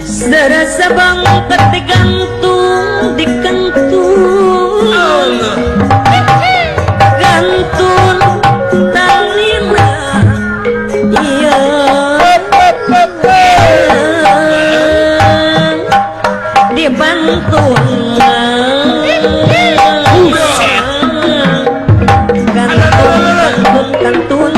Serasa bangkat digantung dikentung gantun talina iya dibantu gantun gantun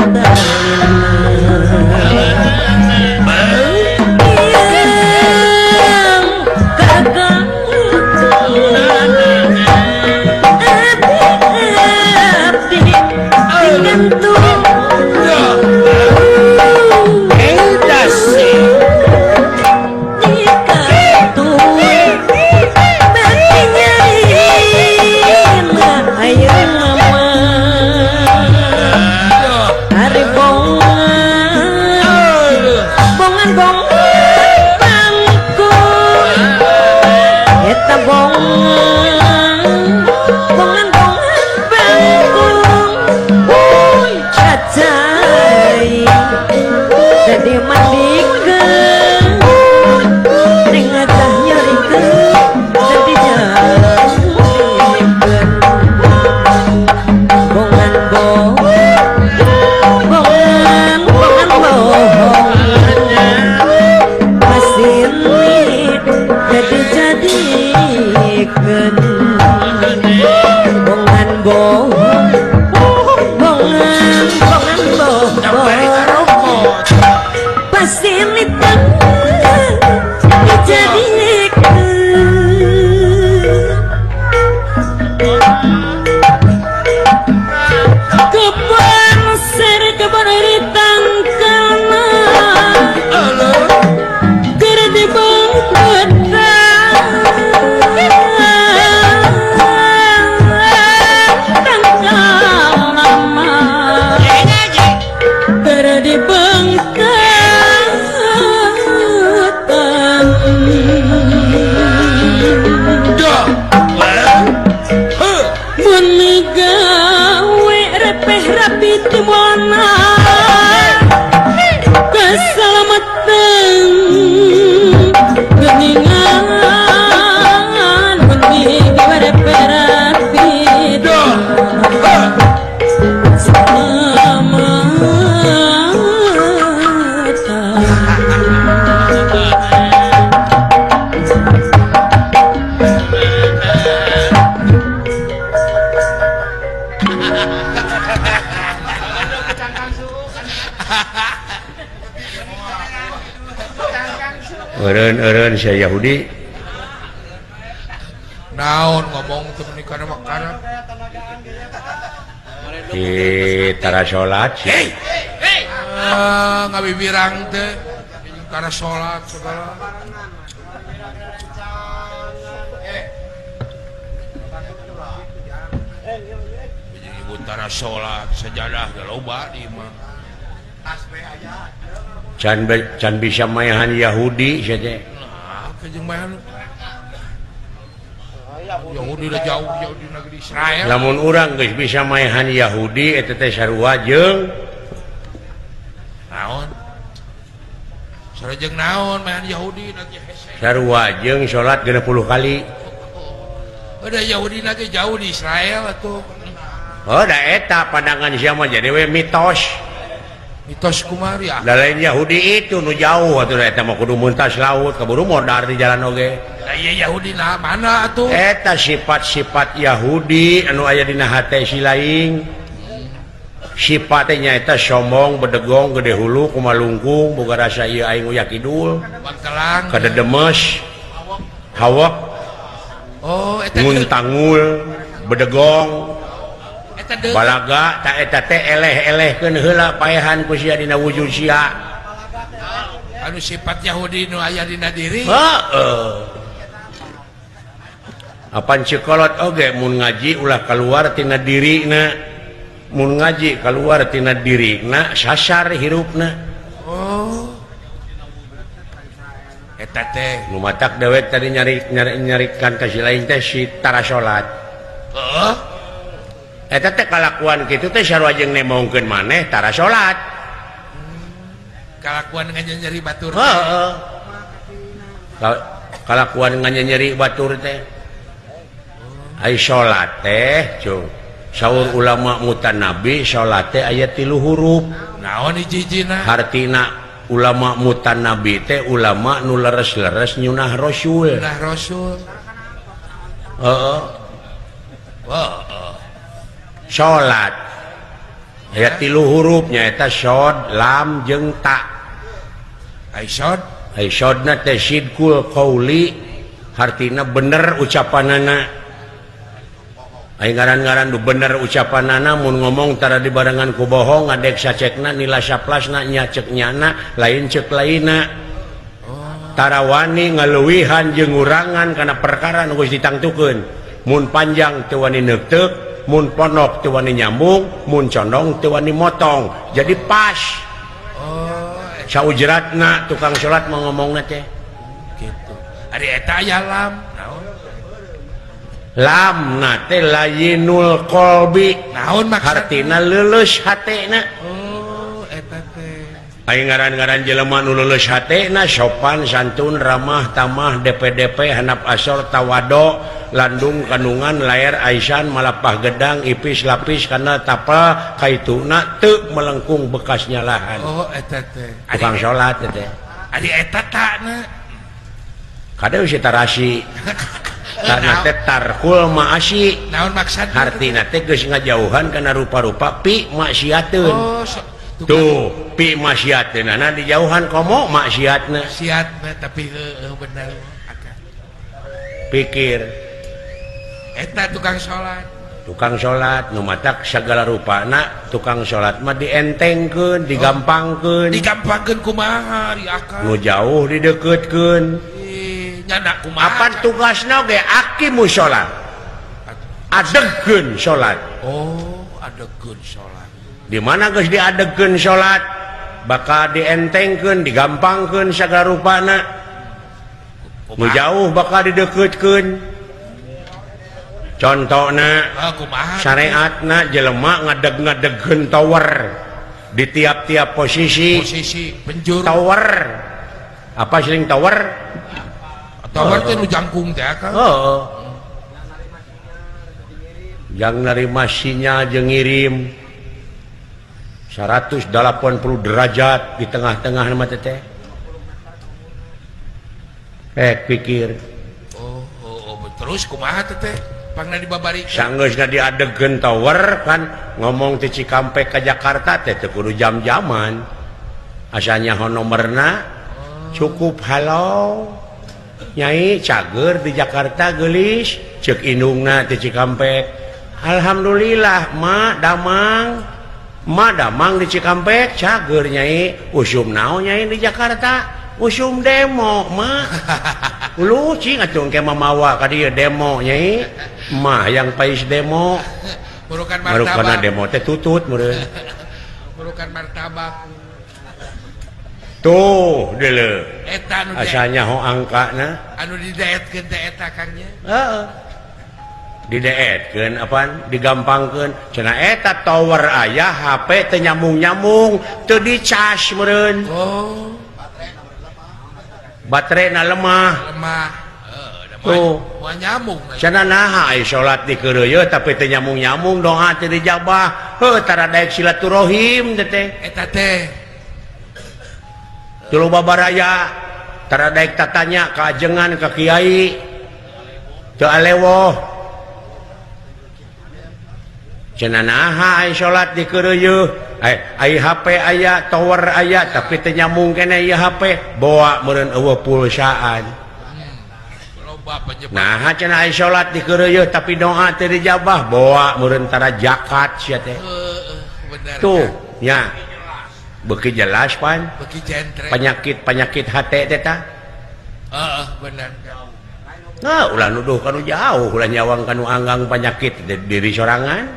Eureun-eureun sia Yahudi. Naon ngomong teu meuni kana makanan. Di tara salat. Hei, hei. Ngabibirang teh tara salat segala. Ibu tara salat sejadah ge loba di imah. Can bisa mayahan Yahudi sia teh. Nah, jeung mayahan Yahudi udah jauh-jauh di negeri Israel. Lamun urang geus bisa mayahan Yahudi eta teh sarua jeung naon? Sarua jeung naon mayahan Yahudi na ge hese. Sarua jeung salat 60 kali. Udah Yahudi na ge jauh di Israel atuh. Oh, da eta pandangan sia mah jadi we mitos. Mitos kumaha ya? Da lain Yahudi itu nu jauh atuh eta mah kudu muntas laut kaburu modar di jalan oge. Da ieu Yahudi na mana atuh? Eta sifat-sifat Yahudi anu aya dina hate si lain. Sifatnya nyaeta sombong, bedegong, gede hulu, kumalungkung, boga rasa ieu aing uya kidul. Bangkelang, kadedemes, hawak. Oh, eta nguntangul, bedegong. Balaga tak eta teh eleh-elehkeun heula paehan ku sia dina wujud sia. Anu sifat Yahudi nu aya dina diri. Heeh. Apan cekolot oge mun ngaji ulah kaluar tina dirina. Mun ngaji kaluar tina dirina sasar hirupna. Oh. Eta teh nu matak dewek tadi nyari-nyarikan ka si lain teh si tara salat. Heeh. Eta teh kalakuan kitu teh sarua jeung nemongkeun maneh tara salat. Kalakuan nganyeri batur. Heeh. Kalakuan nganyeri batur teh. Ai salat teh, cung. Saur ulama mutanabi salat teh aya 3 huruf. Naon hiji-hijina? Hartina ulama mutanabi teh ulama nu leres-leres nyunah rasul. Nyunah rasul. Heeh. Heeh. Salat aya 3 huruf nyaeta shod, lam jeung ta. Ai shod? Ai shodna teh sidqul qauli, hartina bener ucapanana. Ai ngaran-ngaran nu bener ucapanana mun ngomong tara dibarengan ku bohong, ngadek sacekna nila saplasna nya ceuk nyana lain ceuk lainna. Tara wani ngaleuwihan jeung ngurangan kana perkara nu geus ditangtukeun. Mun panjang teu wani neukteuk, mun pondok teu wani nyambung, mun condong teu wani motong. Jadi pas. Oh, saujratna tukang salat mau ngomongna teh. Gitu. Ari eta aya lam, naon? Lam na teh layinul qalbi. Naon maksudna? Hartina leuleus hatena. Oh, eta teh. Ai ngaran-ngaran jelema nu leuleus hatena sopan santun ramah tamah DPDP hanap asor tawado landung kandungan lair aisan malapah gedang ipis lapis kana tapa kaituna teu melengkung bekas nyalahan. Oh, eta teh. Tukang salat teh. Ari eta takna. Kadeu si tarasi. Karena teh tarkul maasi. Naon maksudna? Hartina teh geus ngajauhan kana rupa-rupa pi maksiateun. Oh, tuh pi maksiateunana dijauhan komo maksiatna. Maksiatna tapi heueuh bener. Pikir eta tukang salat. Tukang salat nu matak sagala rupana tukang salat mah dientengkeun, digampangkeun. Oh, digampangkeun kumaha ari akal? Nu jauh dideukeutkeun. Nyana kumaha? Apan tugasna ge aqimu salat. Adegkeun salat. Oh, adegkeun salat. Di mana geus diadegkeun salat bakal dientengkeun, digampangkeun sagala rupana. Nu jauh bakal dideukeutkeun. Contohna syariatna jelema ngadeg-ngadegkeun tower di tiap-tiap posisi. Posisi penjuru. Tower. Apa sing tower? Tower teh nu jangkung teh kan. Heeh. Yang nerima sinyal jeung ngirim 180 derajat di tengah-tengah mah teh. Pikir. Oh, oh, oh, terus kumaha teh? Pangna dibabari. Sanggeusna diadegkeun tower kan ngomong ti Cikampek ka Jakarta teh teu kudu jam-jaman. Asa nyaho nomerna cukup halo. Nyai cager di Jakarta geulis ceuk indungna ti Cikampek. Alhamdulillah ma damang. Ma damang di Cikampek cager nyai. Usum naon nyai di Jakarta? Usum demo ma. Lu cing atuh engke mamawa ka dieu demo nyai. Mah yang pais demo. Burukan martabak. Marukana demo teh tutut meureun. Burukan martabak. Tuh deuleu. Eta anu asa nyaho angkana. Anu didaetkeun teh eta Kang nya. Heeh. Didaetkeun apaan? Digampangkeun. Cenah eta tower aya HP teu nyambung-nyambung, teu dicas meureun. Oh. Baterena lemah. Lemah. Tuh. Moal nyambung. Cenah naha ai salat dikeureuyeut tapi teu nyambung-nyambung doa teu dijabah. Heuh tara daek silaturahim teh teh. Eta teh. Tuluy babaraya tara daek tatanya ka ajengan ka kiai. Teu alewoh. Cenah naha ai salat dikeureuyeut. Ai HP aya, tower aya, tapi teu nyambung keneh ieu HP. Boa meureun eueuh pulsaan. Nah, cenah ai salat dikeureuyeut tapi doa teu dijabah. Boa meureun tara zakat sia teh. Tuh, nya. Beuki jelas pan. Beuki jentre. Penyakit-penyakit hate teh tah. Heeh, bener. Nah, ulah nuduh kanu jauh, ulah nyawang kanu anggang penyakit diri sorangan.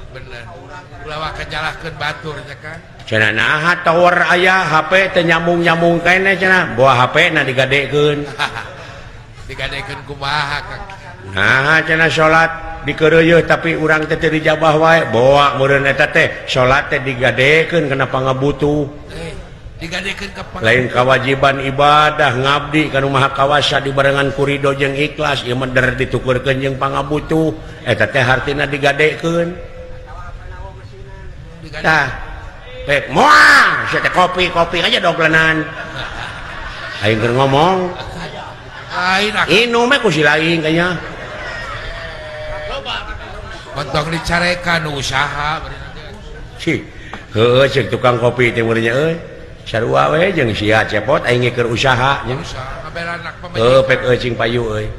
Bener. Ulah waka nyalahkeun batur nya kan. Cenah naha tower aya HP teu nyambung-nyambung keneh cenah. Boa HP na digadekeun. Digadekeun kumaha Kang? Nah, cenah salat dikeureuyeut tapi urang teh teu dijabah wae. Boa meureun eta teh salat teh digadekeun kana pangabutuh. Digadekeun ka Lain kewajiban ibadah ngabdi ka nu Maha Kawasa dibarengan ku ridho jeung ikhlas, ieu mah der ditukurkeun jeung pangabutuh, eta teh hartina digadekeun. Tah, pek moal sia teh kopi-kopi aja doglenan. Aing keur ngomong. Lain Inum we ku si lain kayaknya. Potong dicarekan usaha. Si, heueuh ceuk tukang kopi teh meureun nya euy. Sarua we jeung sia cepot aing ge keur usaha nya. Usaha ngabelanak Heueuh pamajikan. Pek euy cing payu euy.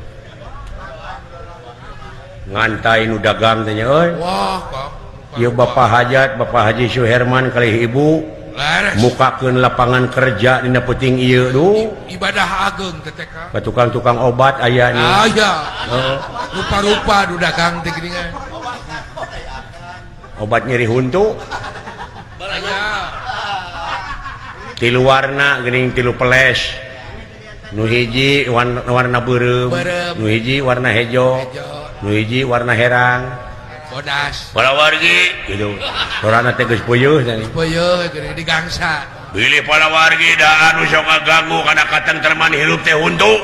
Ngantai nu dagang teh nya euy. Wah, kok. Ieu Bapak Hajat, Bapak Haji Suherman kalih Ibu Leres. Mukakeun lapangan kerja dina peuting ieu duh. Ibadah ageng teh teh Kang. Ka tukang-tukang obat aya nya. Aya. Heeh. Rupa-rupa nu dagang teh geuningan. Obat nyeri huntu. Aya. Tilu warna geuning, tilu peles. Nu hiji warna, warna beureum, Beureum. nu hiji warna hejo, Hejo. nu hiji warna herang. Bodas. Palawargi gitu. Sorana teh geus puyuh teh. Peuyeut geuning digangsa. Bilih palawargi da anu sok ngaganggu kana katentreman hirup teh huntu.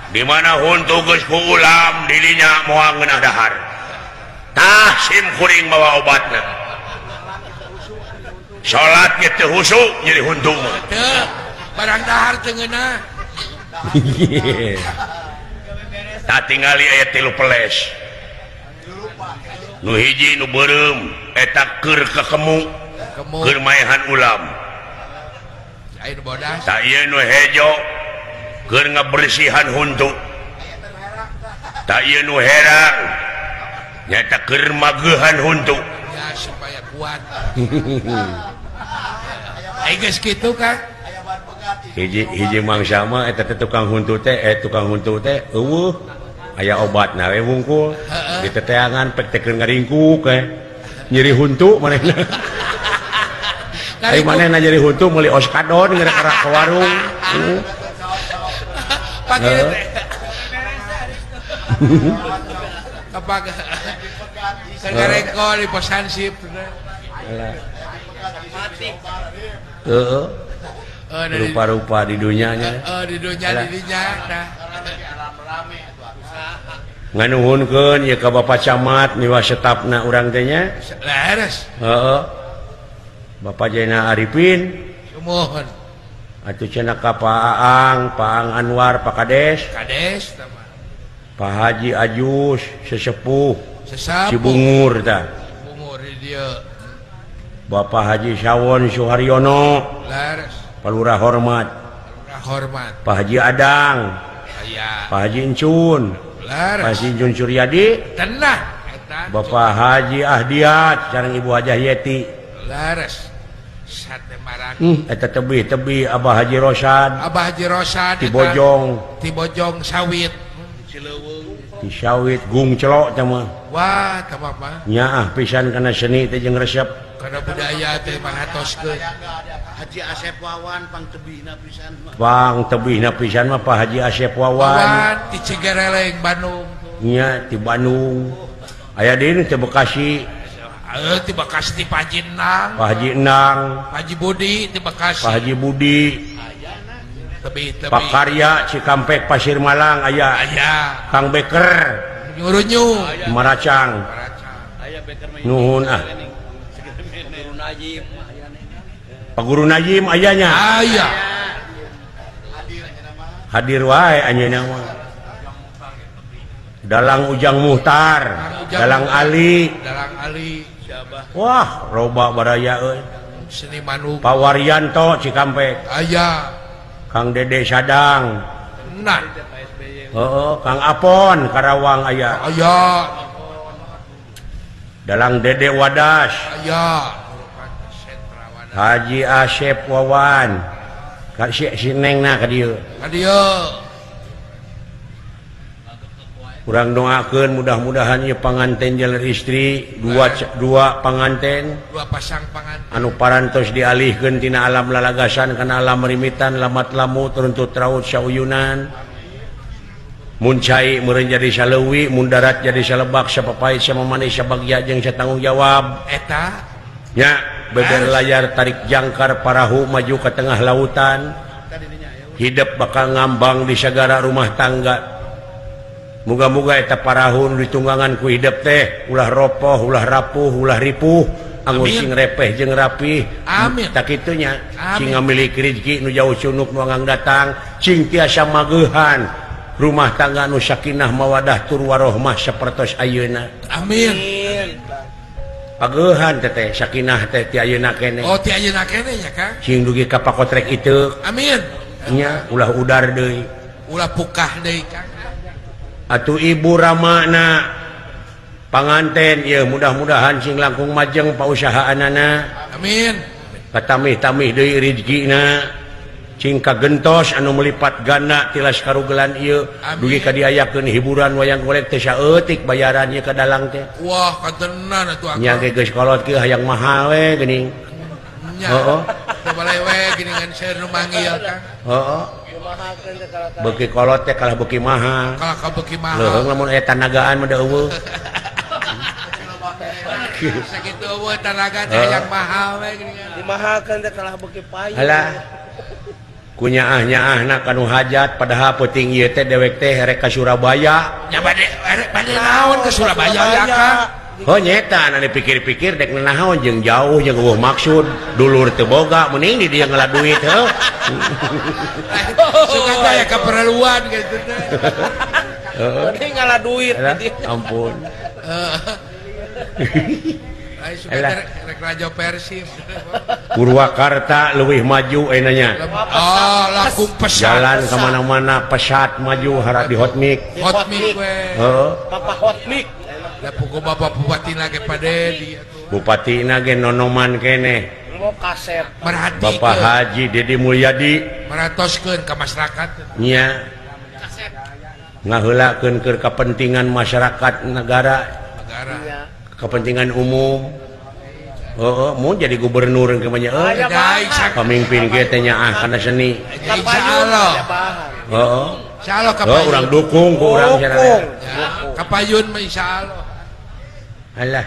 Di mana huntu geus ku ulam dirinya moal ngeunah dahar. Tah sim kuring mawa obatna. Salat ge teu husuk nyeri huntu mah. Teu, barang dahar teu ngeunah. Tak tingali aya tilu peles. Nu hiji nu beureum eta keur kekemu, Kemu. keur maehan ulam. Aya nu bodas. Tak ieu nu hejo keur ngabersihan huntu. Tak ieu nu herang nyaeta keur mageuhan huntu. Ya supaya kuat. Ai geus kitu Kang. Hiji hiji mangsa mah eta teh tukang huntu teh tukang huntu teh eueuh aya obatna we wungkul Heeh. diteteangan pek teh keur ngaringkuk we nyeri huntu manehna. Ai manehna nyeri huntu meuli oskadon ngerak-ngerak ke warung. Pagi Heeh. teh. Kapag keur ngarengko di pos hansip. Heeh. Eh, dari- Rupa-rupa di dunyanya. Eh, di dunya Alah. di dinya nah. Nganuhunkeun ieu ka Bapak Camat miwa setafna urang teh nya. Leres. Heeh. Bapak Jainal Arifin. Sumuhun. Atuh cenah ka Pak Aang, Pak Aang Anwar, Pak Kades, Kades tah mah. Pak Haji Ajus, sesepuh, Sesapuh. Cibungur tah. Bungur di dieu. Bapak Haji Sawon Suharyono, Leres. Palurah hormat, Palurah hormat. Pak Haji Adang, Aya. Pak Haji Encun, Leres. Pak Haji Encun Suryadi, Tenah eta. Bapak Haji Ahdiat sareng Ibu Hajah Yeti. Leres. Sate marang. Eta tebih-tebih Abah Haji Rosad, Abah Haji Rosad ti eta. Bojong, Ti Bojong sawit. Ti sawit gung celok teh mah. Wah, tah mah. Nyaah pisan kana seni teh jeung resep. Kana budaya teh mahatoskeun. Haji Asep Wawan pang tebihna pisan mah. Pang tebihna pisan mah Pak Haji Asep Wawan. Wawan ti Cigereleng Bandung. Nya ti Bandung. Aya deui nu ti Bekasi, Eh, ti Bekasi ti Pak Haji Enang, Pak Haji Enang, Pak Haji Budi ti Bekasi. Pak Haji Budi, Tebih-tebih. Pak Karya Cikampek Pasir Malang aya. Aya. Kang Beker Nyurunyu. Maracang. Maracang. Nuhun ah. Pak Guru Najim ayanya. Aya. Hadir wae anjeunna mah. Dalang Ujang Muhtar, Ujang Dalang Muhtar. Ali. Dalang Ali. Wah, loba baraya euy. Seniman uga. Pak Waryanto Cikampek, Aya. Kang Dede Sadang. Nah. Heeh, Kang Apon Karawang aya. Aya. Dalang Dede Wadas, Aya. Haji Asep Wawan. Ka si, si Nengna ka dieu. Ka dieu. Urang doakeun mudah-mudahan ieu panganten jalan istri dua dua panganten Dua pasang panganten. Anu parantos dialihkeun tina alam lalagasan kana alam rimitan, lamat lamut runtut raut sauyunan, mun cai meureun jadi saleuwi, mun darat jadi salebak, sapapait samamanis, sabagja jeung satanggung jawab. Eta Nya Beber layar tarik jangkar parahu maju ke tengah lautan. Hidup bakal ngambang di sagara rumah tangga. Muga-muga eta parahu nu ditunggangan ku hidup teh ulah ropoh, ulah rapuh, ulah ripuh, anggur sing repeh jeung rapih. Amin. Tak kitunya sing ngamiliki rezeki nu jauh cunuk nu anggang datang, sing tiasa mageuhan rumah tangga nu sakinah mawadah tur warohmah sapertos ayeuna. Amin. Pagehan teh sakinah teh ti ayeuna keneh. Oh ti ayeuna keneh nya Kang. Sing dugi ka pakotrek itu. Amin. Nya ulah udar deui. Ulah pukah deui Kang. Atuh ibu ramana panganten ieu mudah-mudahan sing langkung majeng pausahaanana. Amin. Katamih-tamih deui rezekina. Cing kagentos anu melipat ganda tilas karugelan ieu dugi ka diayakeun hiburan wayang golek teh saeutik bayaran ieu ka dalang teh. Wah, katenan atuh akang. Nya ge geus kolot kieu hayang mahal we geuning. Nya. Heeh. Teu balai we geuningan seueur nu manggil Kang. Heeh. Beuki kolot teh kalah beuki mahal. Kalah ka beuki mahal. Leuheung lamun aya tanagaan mah da eueuh. Sakitu eueuh tanaga teh hayang mahal we geuningan. Dimahalkeun teh kalah beuki payu. Halah. Kunyaah-nyaahna kanu hajat padahal peuting ieu teh dewek teh rek ka Surabaya. Nya bade bade naon ke Surabaya ya Kang? Oh nyeta anu dipikir-pikir dek naon jeung jauh jeung eueuh maksud dulur teu boga mending di dieu ngala duit heuh. Suka teh aya kaperluan kitu teh. Heeh. Mending ngala duit di dieu. Ampun. Alah. Rek raja Persib. Purwakarta leuwih maju enanya. Oh, laku pesat. Jalan ka mana-mana pesat maju harap di hotmik. Hotmik we. Heeh. Papa hotmik. Da pugu bapak bupatina ge Pak Dedi. Bupatina ge nonoman keneh. Mau kasep. Merhatikeun. Bapak Haji Dedi Mulyadi meratoskeun ka masyarakat. Nya. Ngaheulakeun keur kepentingan masyarakat negara. Negara. Kepentingan umum. Oh, mau jadi gubernur ke banyak. Pemimpin kita nya ah karena seni. Insyaallah. Heeh. Insyaallah kapayun. Oh, urang dukung ku urang cenah. Kapayun mah insyaallah. Alah.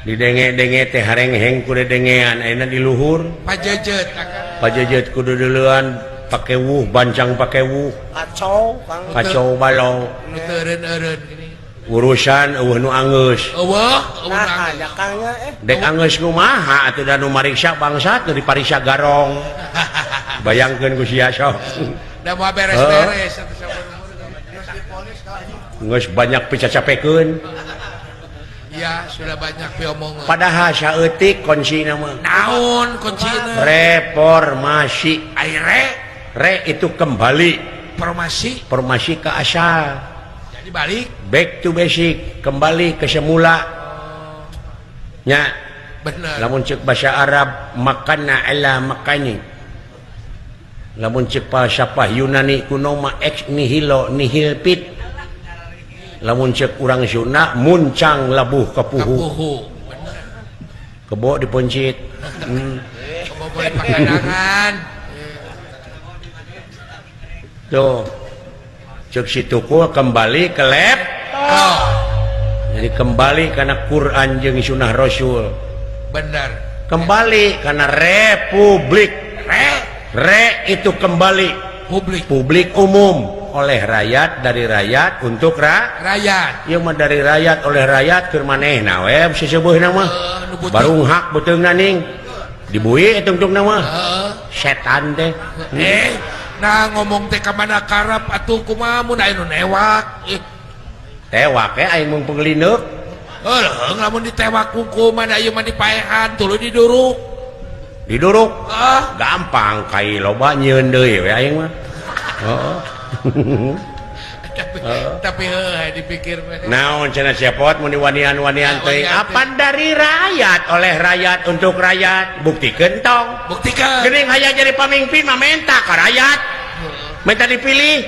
Didenge-denge teh harengheng ku dedengean ayeuna di luhur. Pajejet. Pajejet kudu deuleuan pake wuh bancang pake wuh. Kacau Kang. Kacau balau. Nu teu eureun-eureun gini. Urusan eueuh nu anggeus. Eueuh, eueuh nu anggeus. Dek anggeus kumaha atuh da nu mariksa bangsat nu dipariksa garong. Bayangkeun ku sia sok. Da moal beres-beres atuh sampun. Geus banyak picacapekeun. Ya, sudah banyak piomongan. Padahal saeutik kuncina mah. Naon kuncina? Reformasi. Ai re? Re itu kembali. Formasi. Formasi ke asal. Jadi balik back to basic, kembali ke semula. Nya. Bener. Lamun cek bahasa Arab makana ala makani. Lamun cek falsafah Yunani kuno mah ex nihilo nihil fit. Lamun cek urang Sunda muncang labuh kapuhu. Kapuhu. Kebo dipencit. Kebo boleh pakandangan. Tuh. Cek si tukul kembali ke laptop. Jadi kembali karena Quran jeung Sunnah Rasul. Benar. Kembali karena republik. Re itu kembali. Publik. Publik umum oleh rakyat, dari rakyat untuk rakyat. Ieu mah dari rakyat oleh rakyat keur manehna we seseubeuna mah. Barung hak beuteungna ning. Dibui tungtungna mah. Setan teh. Nah ngomong teh ka mana karep atuh kumaha mun aya nu newak. Tewak we aing mung penglindeuk. Heuh, lamun ditewak ku kumaha ieu mah dipaehan tuluy diduruk. Diduruk? Ah, gampang kai loba nyieun deui we aing mah. Heeh. Tapi heuh dipikir mah. Naon cenah cepot mun diwanian-wanian teh apa dari rakyat oleh rakyat untuk rakyat buktikeun tong. Buktikeun. Geuning hayang jadi pamimpin mah menta ka rakyat. Minta dipilih.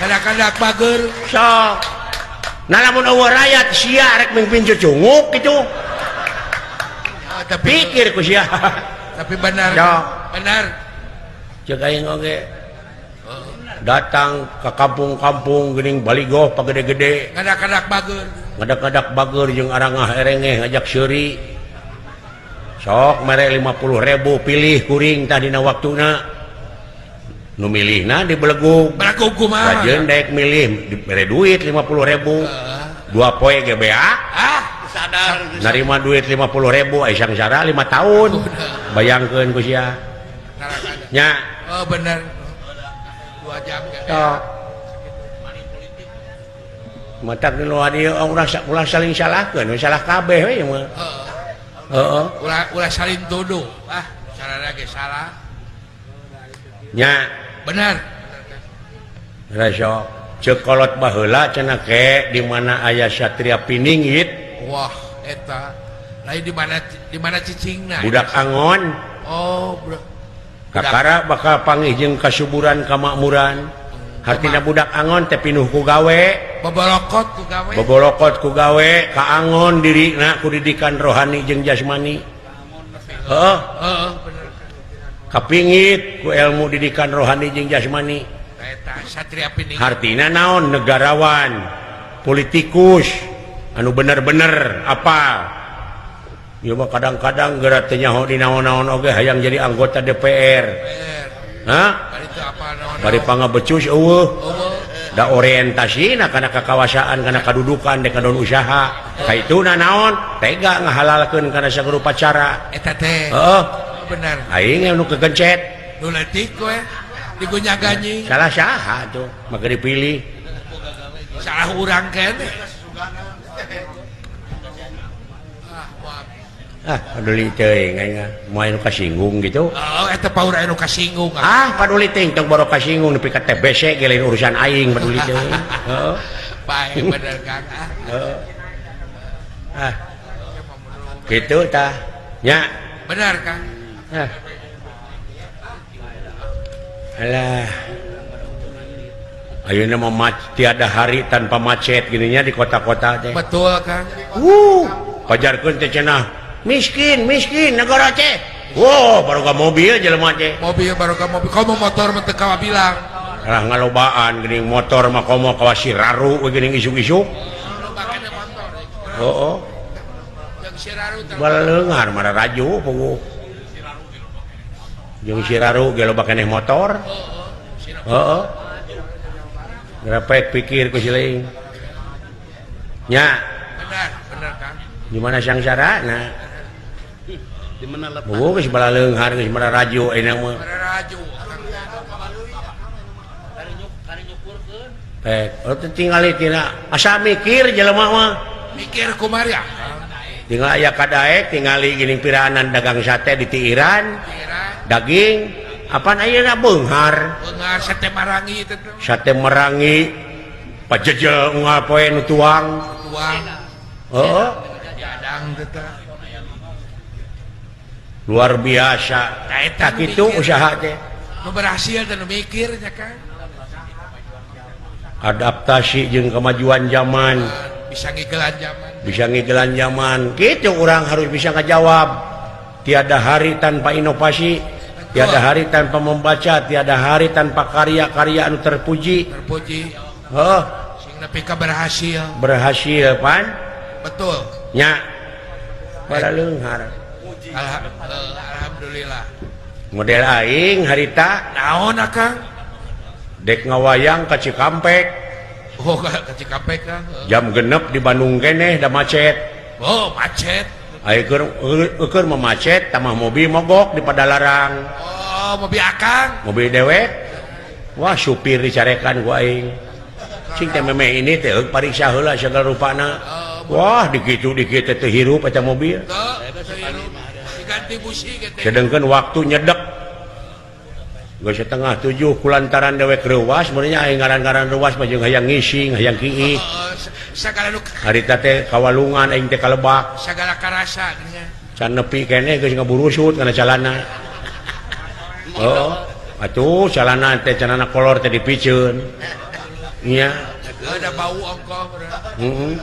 Kadak-kadak bager. Sok. Nah lamun eueuh rakyat sia rek mimpin cucunguk kitu. Tapi pikir ku sia. Tapi benar. Sok. Benar. Ceuk aing oge. Datang ke kampung-kampung geuning baligoh pagede-gede. Kadak-kadak bager. Ngadak-ngadak bager jeung arangah erengeh ngajak seuri. Sok mere 50.000 pilih kuring tah dina waktuna. Nu milihna dibelegug. Belegug kumaha? Kajeun daek milih dibere duit 50.000. Dua poe ge beak. Ah, sadar. Narima duit 50.000 ai sangsara 5 tahun. Bayangkeun ku sia. Nya. Oh bener. 2 jam ge. Sok. Matak nu dieu ulah saling salahkeun, salah kabeh we mah. Heeh. Ulah saling tuduh. Ah, sarana ge salah. Nya. Bener. Rasa ceuk kolot baheula cenah ke di mana aya satria pininggit. Wah, eta. Lain di mana cicingna? Budak angon. Oh, budak. Kakara bakal panggih jeung kasuburan kamakmuran. Hartina budak angon teh pinuh ku gawe. Bobolokot ku gawe. Bobolokot ku gawe, kaangon dirina ku didikan rohani jeung jasmani. Heeh. Heeh, bener. Kapingit ku ilmu didikan rohani jeung jasmani. Eta satria pininggit. Hartina naon negarawan, politikus anu bener-bener apa. Ieu mah kadang-kadang geura teu nyaho di naon-naon oge hayang jadi anggota DPR. Hah? Bari pangabecus eueuh. Da orientasina kana kakawasaan, kana kadudukan, dek kadon usaha. Kaituna naon? Tega ngahalalkeun kana sagala cara. Eta teh. Heeh. Bener. Aing nu kegencet. Nu leutik we digunya-ganyi. Salah saha tuh, maka dipilih. Salah urang keneh. Ah, paduli teuing aing mah. Moal nu kasinggung gitu. Oh, eta paur anu kasinggung. Ah, paduli teuing tong boro kasinggung nepi ka TBC ge lain urusan aing paduli teuing. Heeh. Bae bener Kang. Heeh. Ah. Kitu tah. Nya. Bener Kang. Ah. Alah. Ayeuna mah tiada hari tanpa macet gininya di kota-kota teh. Betul Kang. Pajarkeun teh cenah. Miskin, miskin negara teh. Wow, baru ka mobil jelema teh. Mobil baru ka mobil. Komo motor mah teu kawabilang. Lah ngalobaan geuning motor mah komo kawas siraru we geuning isuk-isuk. Heeh. Baleungar mah raju puguh. Jeung siraru ge loba keneh motor. Heeh. Grepek pikir ku siling. Nya. Bener, bener Kang. Di mana sangsarana? Di mana lepas? Oh, geus balaleunghar geus mararaju ayeuna mah. Mararaju. Pek, oh tingali tina asa mikir jelema mah. Mikir kumaha ya? Tinggal aya kadaek tingali geuning piraanan dagang sate di Tiiran. Daging apaan ayeuna beunghar? Beunghar sate marangi teh. Sate marangi pajejel unggal poe nu tuang. Tuang. Heeh. Diadang teh. Luar biasa. Eta kitu usaha teh. Nu berhasil teh nu mikir nya Kang. Adaptasi jeung kemajuan zaman. Bisa ngigelan zaman. Bisa ngigelan zaman. Kitu urang harus bisa ngajawab. Tiada hari tanpa inovasi, tiada hari tanpa membaca, tiada hari tanpa karya-karya anu terpuji. Terpuji. Heeh. Sing nepi ka berhasil. Berhasil pan? Betul. Nya. Balaleunghar. Alhamdulillah. Model aing harita naon akang? Dek ngawayang ka Cikampek. Oh, ka Cikampek Kang. Jam 6 di Bandung keneh da macet. Oh, macet. Aing keur mah macet tamah mobil mogok di Padalarang. Oh, mobil akang. Mobil dewek. Wah, supir dicarekan ku aing. Cing teh memeh ini teh pariksa heula sagala rupana. Wah, dikitu dikitu teh hirup eta mobil. Diganti busi gitu. Sedangkan waktu nyedek geus 6:30 kulantaran dewek reuwas, meureun aing ngaran-ngaran reuwas mah jeung hayang ngising, hayang kiih. Sagala nu harita teh kawalungan aing teh kalebak. Sagala karasa geuning. Can nepi keneh geus ngaburusut kana calana. Heeh. Atuh calana teh calana kolor teh dipiceun. Nya. Ada bau ongkoh. Heeh.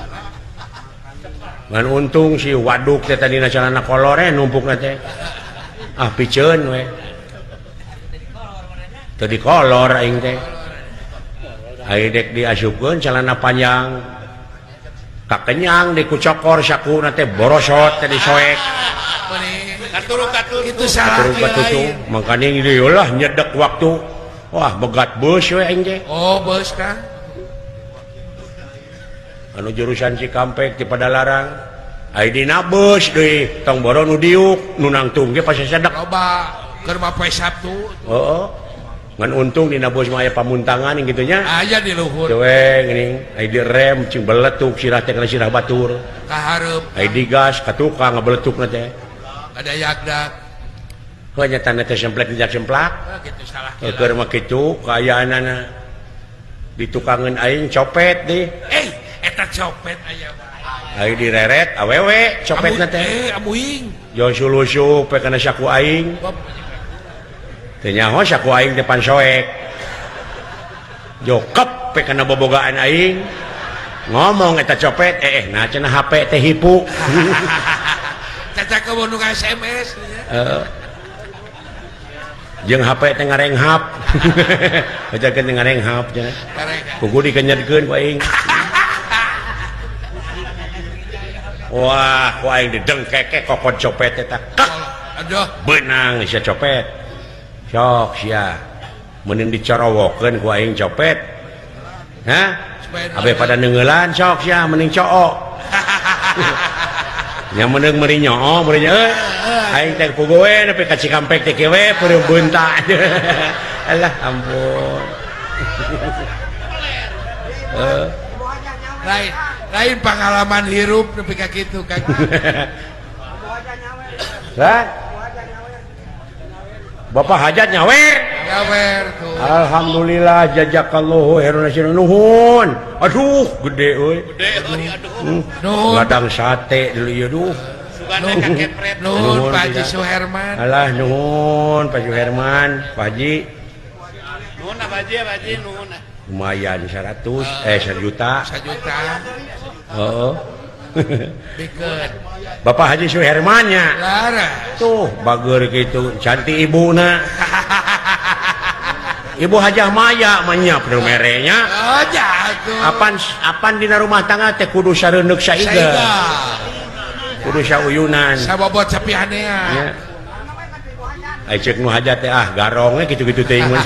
Ngan untung si waduk teh tadina calana kolor numpukna teh. Ah piceun we. Teu dikolor aing teh. Aing dek diasupkeun calana panjang. Kakenyang di kucokor sakuna teh borosot teh disoek. Katuruk itu salah lain. Mangkaning ieu lah nyedek waktu. Wah, begat bus we aing teh. Oh, bus Kang. Anu jurusan Cikampek ti Padalarang. Ai dina bus deui, tong boro nu diuk, nu nangtung ge pasti sedek. Loba keur mah poe Sabtu. Heeh. Ngan untung dina bus mah aya pamuntangan kitu nya. Aya di luhur. Teu we geuning, ai direm cing beletuk sirah teh kana sirah batur. Ka hareup. Ai digas ka tukang ngabeletukna teh. Ada yagdak. Heuh nya tanda teh semplek dijak semplak. Kitu salah. Keur mah kitu kaayaanana. Ditukangeun aing copet deh. Eh, eta copet aya mah. Ai direret awewe copetna teh. Amuing. Jo sulusup we kana saku aing. Teu nyaho saku aing teh pansoek. Jokep we kana bobogaan aing. Ngomong eta copet, nah cenah HP teh hipu. Caca kebun nu SMS. Heeh. Jeung HP teh ngarenghap. Ajakeun teh ngarenghap cenah. Kuku dikenyetkeun ku aing. Wah, ku aing didengkeke kokod copet eta. Aduh, beunang sia copet. Sok sia. Meuning dicorowokeun ku aing copet. Hah? Abe pada neungeulan sok sia mending cook. Nya meuneung meuri nyoo meuri nya euy. Aing teh puguh we nepi ka Cikampek teh kieu we peureum beunta. Alah ampun. Lain lain pengalaman hirup nepi ka kitu Kang. Lah. Bapak hajat nyawer. Nyawer tuh. Alhamdulillah jazakallahu khairan nuhun. Aduh, gede euy. Gede euy aduh. Nuhun. Ladang sate dulu ieu duh. Sugana ka kepret. Nuhun Pak Haji Suherman. Alah nuhun Pak Suherman, Pak Haji. Nuhun Pak Haji, Pak Haji nuhun. Lumayan 100 1 juta. 1 juta. Heeh. Bikeun. Bapak Haji Suhermannya. Laras. Tuh bager gitu, cantik ibuna. Ibu Hajah Maya mah nu merenya. Oh, jatuh. Apan apan dina rumah tangga teh kudu sareundeuk saiga. Kudu sauyunan. Sabobot sapihanea. Nya. Ai ceuk nu hajat teh ah garong we kitu-kitu teh mun.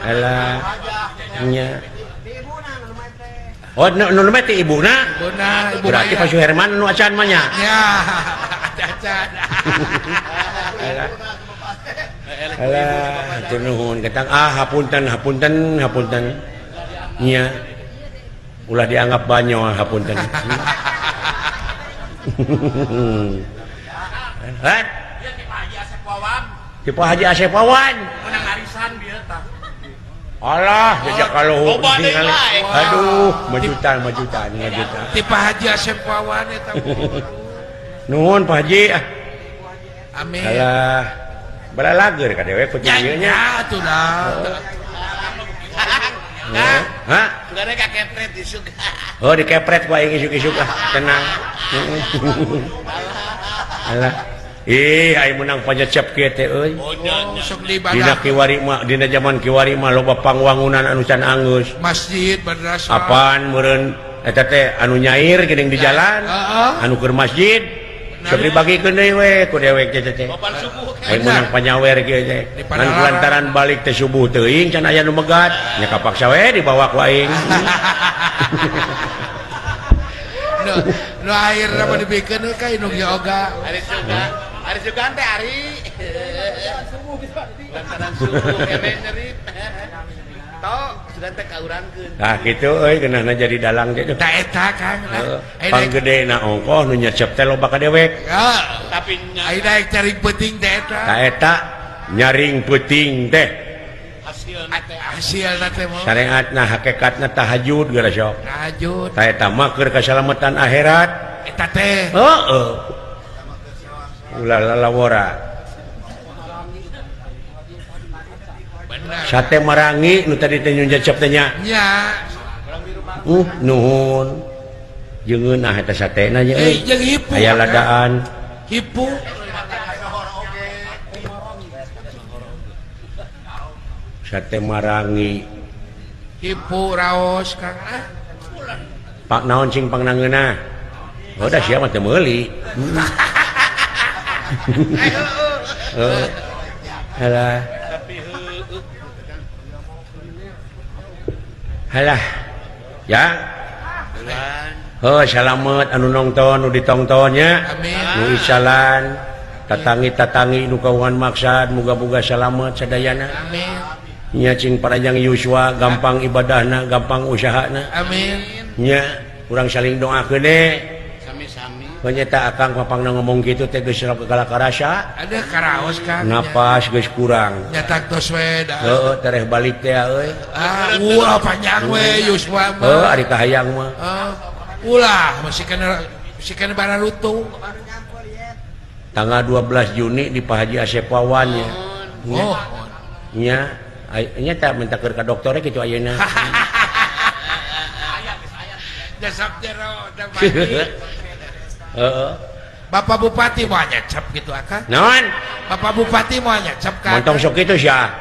Alah. Nya. Oh, nu nu teh ibuna. Ibuna, ibu. Berarti Pak Suherman nu acan mah nya. Nya, acan. Alah, hatur nuhun ketang ah hapunten hapunten hapunten. Nya. Ulah dianggap banyol hapunten. Hah? Ti Pak Haji Asep Wawan. Menang arisan bieu tah. Alah, jejak kalau aduh, majutan majutan majutan. Ti Pak Haji Asep Wawan eta. Nuhun Pak Haji. Amin. Alah, balalager ka dewek kucing ieu nya. Ya atuh dah. Hah? Sugana ka kepret isuk. Oh, dikepret ku aing isuk-isuk ah, tenang. Alah. Ih, aing menang panyecep kieu teh euy. Sok dina kiwari mah, dina jaman kiwari mah loba pangwangunan anu can anggeus. Masjid, madrasah. Apaan meureun eta teh anu nyair geuning di jalan, anu keur masjid. Sok dibagikeun deui we ku dewek teh teh. Aing menang panyawer kieu teh. Ngan lantaran balik teh subuh teuing can aya nu megat, nya kapaksa we dibawa ku aing. Nu akhirna mah dibikeun ka indung yoga. Ari sugan. Ari sugan teh ari. Lantaran subuh kene nyerip. Tok sugan teh kaurangkeun. Tah kitu euy geunahna jadi dalang teh. Tah eta Kang. Panggedena ongkoh nu nyecep teh loba ka dewek. Tapi ai daek cari peuting teh eta. Tah eta nyaring peuting teh. Hasilna teh mah. Syariatna hakikatna tahajud geura sok. Tahajud. Tah eta mah keur kasalamatan akhirat. Eta teh. Heeh. Ulah lalawora. Sate marangi nu tadi teh nyecep teh nya. Nya. Nuhun. Jeung ah eta satena nya euy. Jeung hipu. Aya ladaan. Hipu. Sate marangi. Hipu raos Kang ah. Pak naon cing pangnangeunah? Oh da sia mah teu meuli. Heeh. Halah. Halah. Ya. Oh salamet anu nongton nu ditongtonnya. Nu isalan tatangi-tatangi nu kawan maksad muga-muga salamet sadayana. Amin. Nya cing parajang yuswa gampang ibadahna, gampang usahana. Amin. Nya urang saling doakeun we. Sami-sami. Nyata akang papangna ngomong kitu teh geus galak karasa. Ada karaos Kang. Napas geus kurang. Nyata tos we da. Heeh, tereh balik teh euy. Ah, ulah panjang we yuswa mah. Heuh, ari kahayang mah. Ulah masih kena bararutu. Tanggal 12 Juni di Pak Haji Asep Wawan nya. Oh. Nya, nya tak minta keur ka dokter kitu ayeuna. Jasap jero da. Heeh. Bapak Bupati mau nyecap gitu akang. Naon? Bapak Bupati mau nyecap kan. Montong sok kitu sia.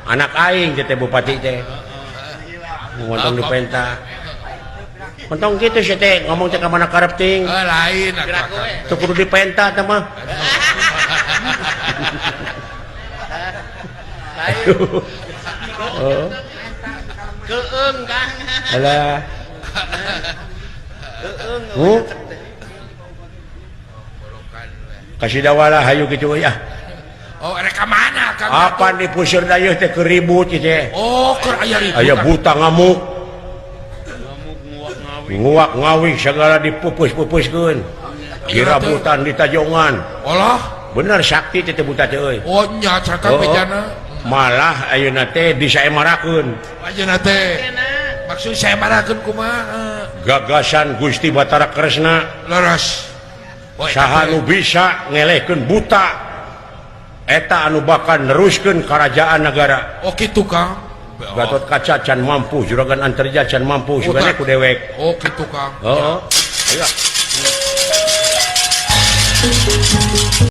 Anak aing teh bupati teh. Montong dipenta. Montong kitu sia teh ngomong teh ka mana karep ting. Heuh lain atuh akang. Teu kudu dipenta teh mah. Heeh. Keung Kang. Alah. Keung. Kasih dawala hayu kitu euy ah. Oh, rek ka mana Kang? Apa di puseur dayeuh teh keur ribut ieu teh. Oh, keur aya ribut. Aya buta ngamuk. Nguak ngawih segala dipupus-pupuskeun. Dirabutan ditajongan. Allah. Bener sakti teh buta teh euy. Oh nya cakap bejana. Malah ayeuna teh disaemarakeun. Ayeuna teh. Maksud saemarakeun kumaha? Gagasan Gusti Batara Kresna. Leres. Saha nu bisa ngelehkeun buta eta anu bakal neruskeun karajaan nagara. Oh kitu Kang. Gatot Kaca can mampu, Juragan Antarja can mampu, sugane ku dewek. Oh kitu Kang. Heeh. Ayo.